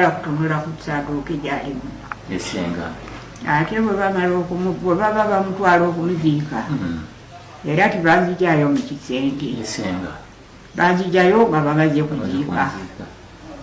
Saagala kutunula ku ssanduuke gyalimu. Esenga. Ate bwe bamala bwe baba bamutwala okumuziika, era tebanzigyayo mu kisenge. Esenga. Banzigyayo nga bamaze kuziika.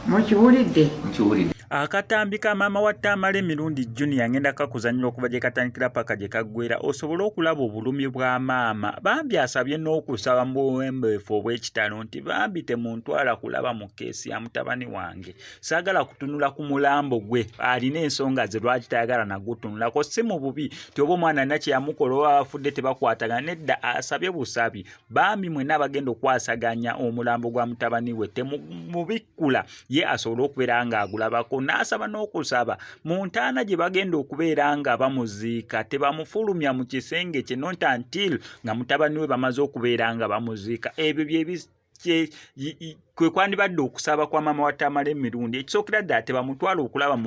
Mukiwulidde? Nkiwulidde. Akatambi ka maama wa Tamale Mirundi Junior ngenda kakuzannyira okuva gye katandikira paka gye kaggwera osobole okulaba obulumi bwa maama. Bambi asabye n'okusaba mu buwembeefu obw'ekitalo nti bambi temuntwala kulaba mu keesi ya mutabani wange. Saagala kutunula ku mulambo gwe, alina ensonga ze lwaki tayagala nagutunulako, si mu bubi nti oba omwana alina kye yamukola oba abafudde tebakwatagana, nedda, asabye busabi. Bambi mwenna abagenda okwasaganya omulambo gwa mutabani we temubikkula ye asobole okubeera ng'agulabako, n'asaba n'okusaba mu ntaana gye bagenda okubeera nga bamuziika tebamufulumya mu kisenge kye, not until nga mutabani we bamaze okubeera nga bamuziika. Ebyo bye kwe kwandibadde okusaba kwa maama wa Tamale Mirundi. Ekisookera ddala tebamutwala okulaba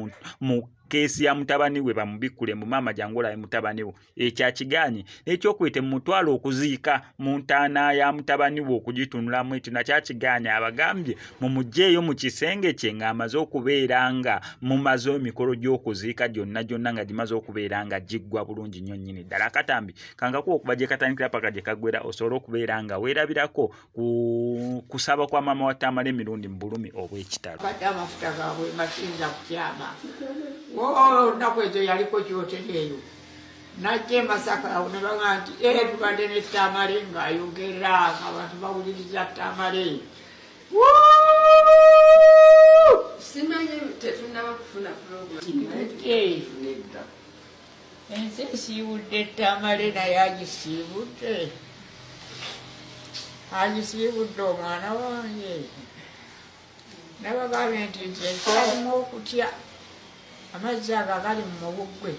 mu keesi ya mutabani we, bamubikkule mbu maama jangu olabe mutabani wo, ekyo akigaanye. N'ekyokubiri temumutwala okuziika mu ntaana ya mutabani we okugitunulamu, ekyo nakyo akigaanye. Abagambye mumuggyeeyo mu kisenge kye ng'amaze okubeera nga mumaze emikolo gy'okuziika gyonna gyonna nga gimaze okubeera nga giggwa bulungi nnyo nnyini ddala. Akatambi kangakuwa okuva gye katandikira paka gye kaggwera osobole okubeera nga weerabirako ku kusaba kwa maama wa Tamale Mirundi mu bulumi obw'ekitalo. Badde amafuta gaabwe nga siyinza kukyama. Olunaku ezo yaliko kyotera eyo. Najja e Masaka awo ne bagamba nti ee tubadde ne Tamale ng'ayogera ng'abantu bawuliriza Tamale. Simanyi tetunnaba kufuna program. Ensi esiibudde Tamale naye agisiibudde. Agisiibudde omwana wange. Nabagambye nti nze nkyalimu okutya amazzi ago agali mu mubuggwe.